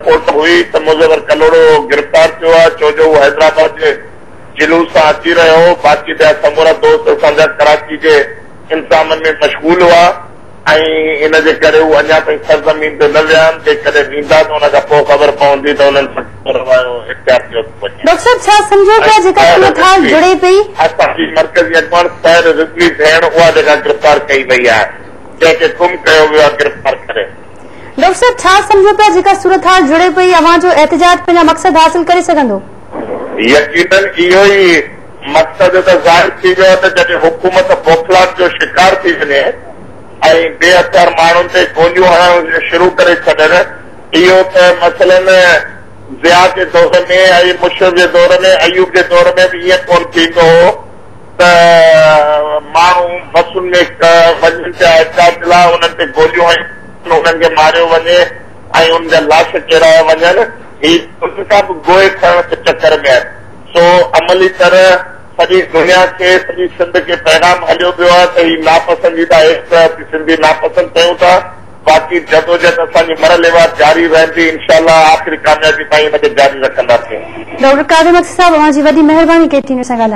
Report هئي ته مظفر ڪلهوڙو گرفتار ٿيو آهي ڇو جو هو حيدرآباد جي جلوس سان اچي رهيو هو، باقي ٻيا سمورا دوست اسان جا ڪراچي جي انتظامن ۾ مشغول هئا ۽ ان جي ڪري هو اڃا تائين سرزمين تي نه ويا آهن، جيڪڏهن ويندا ته ان کان پوء خبر پوندي ته انهن سان ڪهڙو رويو اختيار ڪيو ٿو وڃي. ڊاڪٽر صاحب ڇا سمجهو پيا ۽ جيڪا سحر صورتحال رضوي جڙي پئي. اسان جي مرڪزي اڳواڻ سحر رضوي ڀيڻ اها جيڪا گرفتار ڪئي وئي آهي جنهن کي گم ڪيو ويو آهي گرفتار ڪري. ڊاڪٽر صاحب ڇا سمجهو پيا جيڪا صورتحال جڙي پئي اوهان جو احتجاج پنهنجا مقصد حاصل ڪري سگهندو؟ يقينن اهو ئي مقصد ته ظاهر ٿي ويو آهي ته جڏهن حڪومت بوکلاهٽ جو شڪار ٿي وڃي ۽ بي هٿيار ماڻهن تي گوليون هڻڻ شروع ڪري ڇڏن اهو ته مثلاً ضياء جي دور ۾ ۽ مشرف جي دور ۾ ايوب جي دور ۾ به ائين ڪونه ٿيندو هو ته ماڻهو بسن ۾ وڃن پيا احتجاج لاء انهن تي گوليون هنيون انهن کي ماريو وڃي ۽ انهن جا لاش ڪيرايا وڃن هي ان کان به گوء کڻڻ جي چڪر ۾ آهن سو عملي طرح سڄي دنيا کي سڄي سنڌ کي پيغام هليو ويو آهي ته هي ناپسنديده ايڪٽ اسين سنڌي ناپسند ڪيون ٿا باقي جدوجهد اسان جي مرحليوار جاري رهندي انشاء الله آخري ڪاميابي تائين ان کي جاري رکنداسين. ڊاڪٽر قادر مگسي صاحب اوهان جي وڏي مهرباني ڪي ٽي نيوز سان ڳالهائڻ.